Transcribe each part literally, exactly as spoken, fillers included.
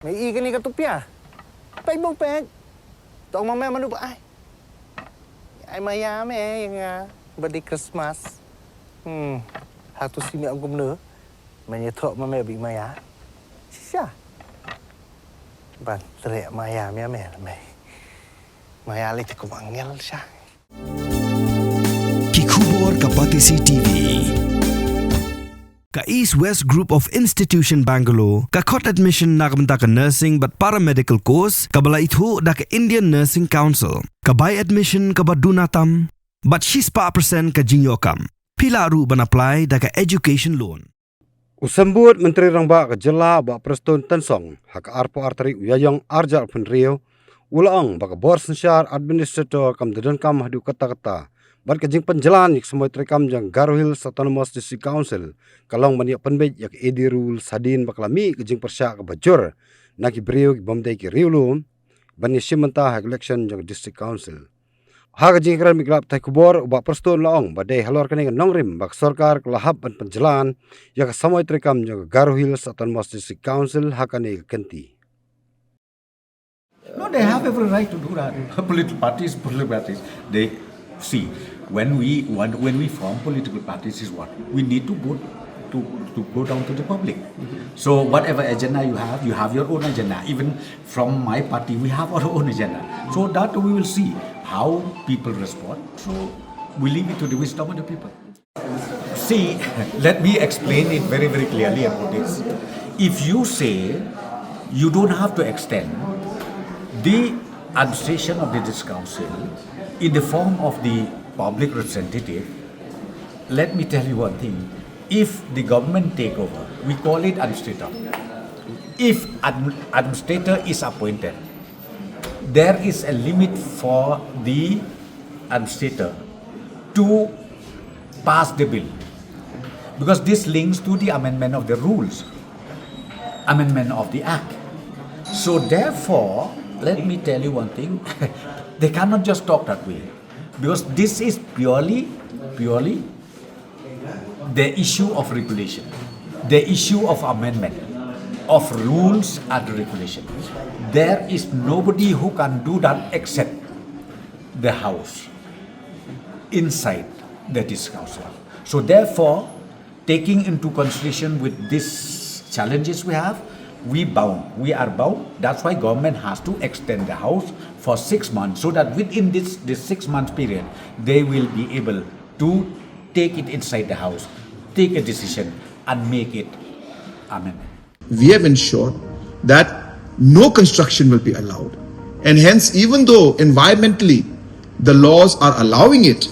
Me i kane ka tupia. Peit bong peit. Tong ma me manu ba ai. Ai maya me ïa nga. Ba dei Christmas. Hmm. Hatu si me ong kumno. Me ïathuh ma me ba i maya. Shisha. Ban treh maya me me me. Maya lei te kum angel sha. Ki khubor ka Batesi T V. Ka East West Group of Institution Bangalore ka khot admission na ka bynta ka nursing bad paramedical course kaba la ithuh da ka Indian Nursing Council. Ka bai admission kaba duna tam bad shispah percent ka jingïoh kam. Phi lah ruh ban apply da ka education loan. U Symbud Myntri Rangbah ka Jylla Bah Prestone Tynsong ha ka arphew ar tarik u Ïaïong arhajar arphew hynriew u la ong ba ka bor synshar administrator kam da donkam haduh katta katta bad ka jingpynjlan ïa ka samoi treikam jong ka Garo Hills Autonomous District Council ka long ban ïoh pynbeit ïa ka A D rules hadien ba ka la mih ka jingpyrshah kaba jur na ki briew ki bym dei ki riewlum ban ïashim bynta ha ka election jong ka District Council. Ha ka jingkren bad ki lad pathai khubor u Bah Prestone u la ong ba dei halor kane ka nongrim ba ka sorkar ka la hap ban pynjlan ïa ka samoi treikam jong ka Garo Hills Autonomous District Council ha kane ka kynti. No, they have every right to do that. Political parties, political parties, they see when we want, when we form political parties is what we need to go to to go down to the public. So whatever agenda you have, you have your own agenda. Even from my party, we have our own agenda. So that we will see how people respond. So we leave it to the wisdom of the people. See, let me explain it very, very clearly about this. If you say you don't have to extend the administration of the district council in the form of the public representative, let me tell you one thing. If the government take over, we call it administrator. If adm- administrator is appointed, there is a limit for the administrator to pass the bill, because this links to the amendment of the rules, amendment of the act. So therefore, let me tell you one thing, they cannot just talk that way, because this is purely, purely the issue of regulation, the issue of amendment of rules and regulation. There is nobody who can do that except the House inside the District Council. So therefore, taking into consideration with these challenges we have, we bound, we are bound. That's why government has to extend the House for six months, so that within this, this six months period, they will be able to take it inside the House, take a decision and make it amendment. We have ensured that no construction will be allowed, and hence, even though environmentally the laws are allowing it,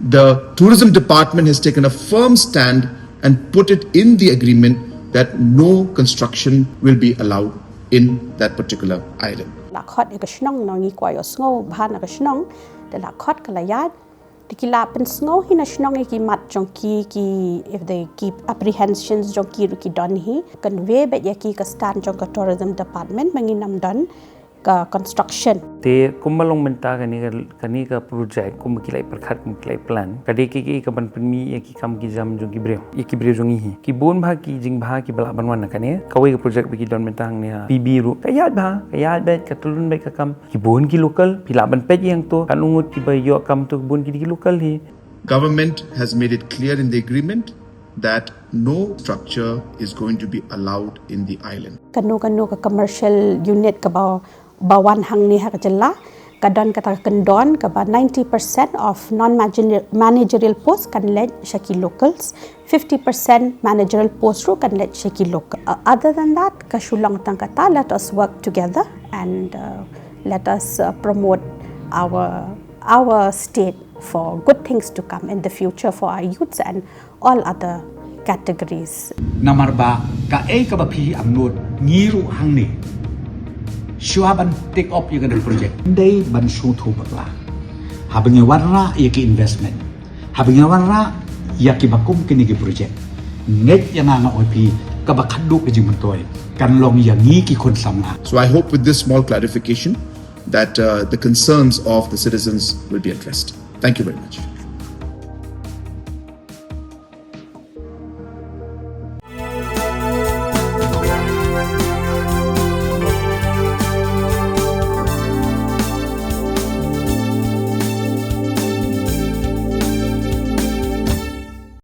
the tourism department has taken a firm stand and put it in the agreement that no construction will be allowed in that particular island. La khot ïa ka shnong nong i kwai o sngew bha na ka shnong da la khot ka la ïaid. Te ki la pynsngew hi na shnong ïa ki mat jong ki ki if they keep apprehensions jong ki ruh ki don hi. Convey bad ïa ki ka stand jong ka tourism department ma ngi nam don ka construction. Te kumba long mynta kane ka kane ka project kumba ki la i pyrkhat kumba ki la i plan ka dei ki ki ka ban pynmih ïa ki kam ki jam jong ki briew ïa ki briew jong ngi hi. Ki bun bha ki jingbha ki ba lah ban wan na kane kawei ka project ba ki don mynta hangne ha P B ruh ka ïaid bha ka ïaid bad ka tulun bad ka kam. Ki bun ki local phi lah ban peit ïa to kan ungut ki ba ïoh kam to ki bun ki dei ki local hi. Government has made it clear in the agreement that no structure is going to be allowed in the island. Kano kano ka commercial unit kaba ba wan hangne ha ka jylla ka don kata ka kyndon kaba ninety percent of non managerial post kan leit sha ki locals, fifty percent managerial post ruh kan leit sha ki local. Uh, other than that ka shu long tang kata, let us work together and uh, let us uh, promote our our state for good things to come in the future for our youths and all other categories. Namar ba kaei kaba phi angnud ngi ruh hangne shuwa ban take up ïa kane ka project. Dei ban shu thu bakla haba ngi wanrah ïa ki investment, haba ngi wanrah ïa ki bakum kine ki project. Ngeit ïa nga nga ong phi kaba khadduh ka jingmyntoi kan long ïa ngi ki khun samla. So I hope with this small clarification that uh, the concerns of the citizens will be addressed. Thank you very much.